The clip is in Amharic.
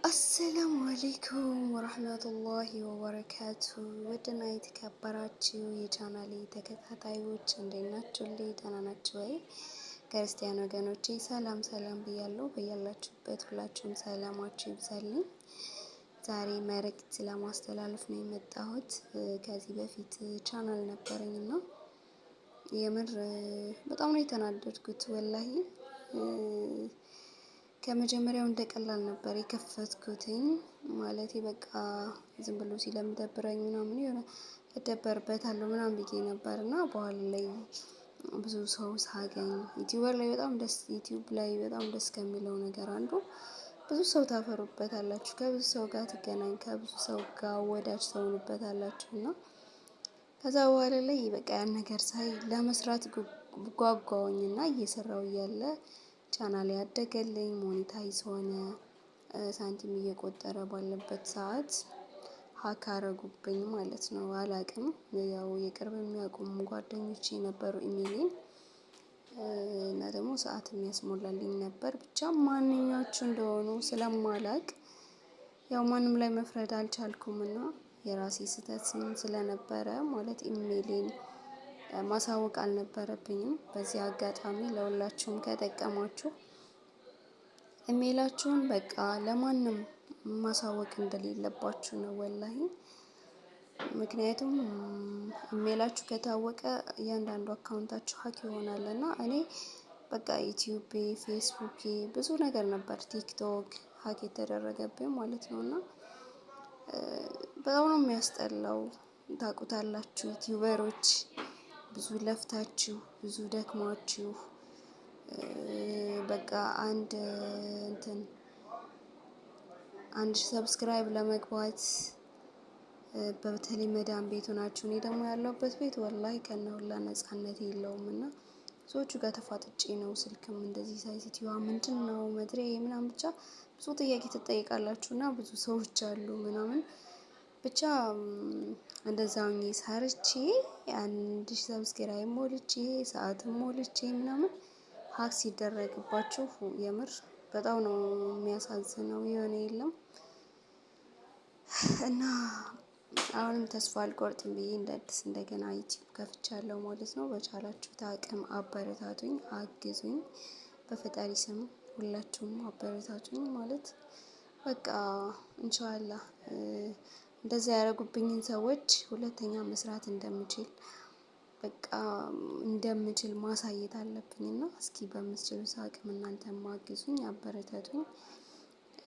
አሰላሙ አለይኩም ወረህመቱላሂ ወበረካቱ። ውድና የተከበራችሁ የቻናሌ ተከታታዮች እንዴት ናችሁልኝ? ደህና ናችሁ ወይ? ክርስቲያን ወገኖቼ ሰላም ሰላም ብያለሁ። በያላችሁበት ሁላችሁም ሰላማችሁ ይብዛልኝ። ዛሬ መልእክት ለማስተላለፍ ነው የመጣሁት። ከዚህ በፊት ቻናል ነበረኝ እና የምር በጣም ነው የተናደድኩት ወላሂ። ከመጀመሪያው እንደ ቀላል ነበር የከፈትኩትኝ። ማለቴ በቃ ዝም ብሎ ሲለምደብረኝ ምናምን የሆነ እደበርበታለሁ ምናምን ብዬ ነበር እና በኋላ ላይ ብዙ ሰው ሳገኝ ዩቲዩበር ላይ በጣም ደስ ዩቲዩብ ላይ በጣም ደስ ከሚለው ነገር አንዱ ብዙ ሰው ታፈሩበታላችሁ፣ ከብዙ ሰው ጋር ትገናኝ፣ ከብዙ ሰው ጋር ወዳጅ ትሆኑበታላችሁ። እና ከዛ በኋላ ላይ በቃ ያን ነገር ሳይ ለመስራት ጓጓውኝ እና እየሰራው እያለ ቻናል ያደገልኝ monetize ሆነ፣ ሳንቲም እየቆጠረ ባለበት ሰዓት hack አረጉብኝ ማለት ነው። አላቅም፣ ያው የቅርብ የሚያውቁም ጓደኞቼ ነበሩ ኢሜይሌን እና ደግሞ ሰዓት የሚያስሞላልኝ ነበር። ብቻ ማንኛዎቹ እንደሆኑ ስለማላቅ ያው ማንም ላይ መፍረድ አልቻልኩም እና የራሴ ስህተት ስለነበረ ማለት ኢሜይሌን ማሳወቅ አልነበረብኝም። በዚህ አጋጣሚ ለሁላችሁም ከጠቀማችሁ ኢሜይላችሁን በቃ ለማንም ማሳወቅ እንደሌለባችሁ ነው ወላሂ። ምክንያቱም ኢሜይላችሁ ከታወቀ እያንዳንዱ account ኣችሁ hack ይሆናል። እና እኔ በቃ ዩቲዩብ፣ ፌስቡክ፣ ብዙ ነገር ነበር፣ ቲክቶክ hack የተደረገብኝ ማለት ነው። እና በጣም ነው የሚያስጠላው። ታውቁታላችሁ ዩቲዩበሮች፣ ብዙ ለፍታችሁ ብዙ ደክማችሁ በቃ አንድ እንትን 1000 subscribe ለመግባት በተለይ መዳም ቤት ሆናችሁ፣ እኔ ደግሞ ያለሁበት ቤት ወላሂ ከነ ሁላ ነጻነት የለውም እና ሰዎቹ ጋር ተፋጥጬ ነው። ስልክም እንደዚህ ሳይ ሴትዮዋ ምንድን ነው መድሬ ምናምን ብቻ ብዙ ጥያቄ ትጠይቃላችሁ እና ብዙ ሰዎች አሉ ምናምን፣ ብቻ እንደዛ ሆኜ ሰርቼ 1000 subscribe ሞልቼ ሰዓትም ሞልቼ ምናምን hack ሲደረግባችሁ የምር በጣም ነው የሚያሳዝነው። የሆነ የለም እና አሁንም ተስፋ አልቆርጥም ብዬ እንደ አዲስ እንደገና ዩቲዩብ ከፍቻለሁ ማለት ነው። በቻላችሁት አቅም አበረታቱኝ፣ አግዙኝ። በፈጣሪ ስም ሁላችሁም አበረታቱኝ ማለት በቃ ኢንሻአላህ እንደዛ ያደረጉብኝን ሰዎች ሁለተኛ መስራት እንደምችል በቃ እንደምችል ማሳየት አለብኝ እና እስኪ በምትችሉት አቅም እናንተም አግዙኝ፣ አበረታቱኝ።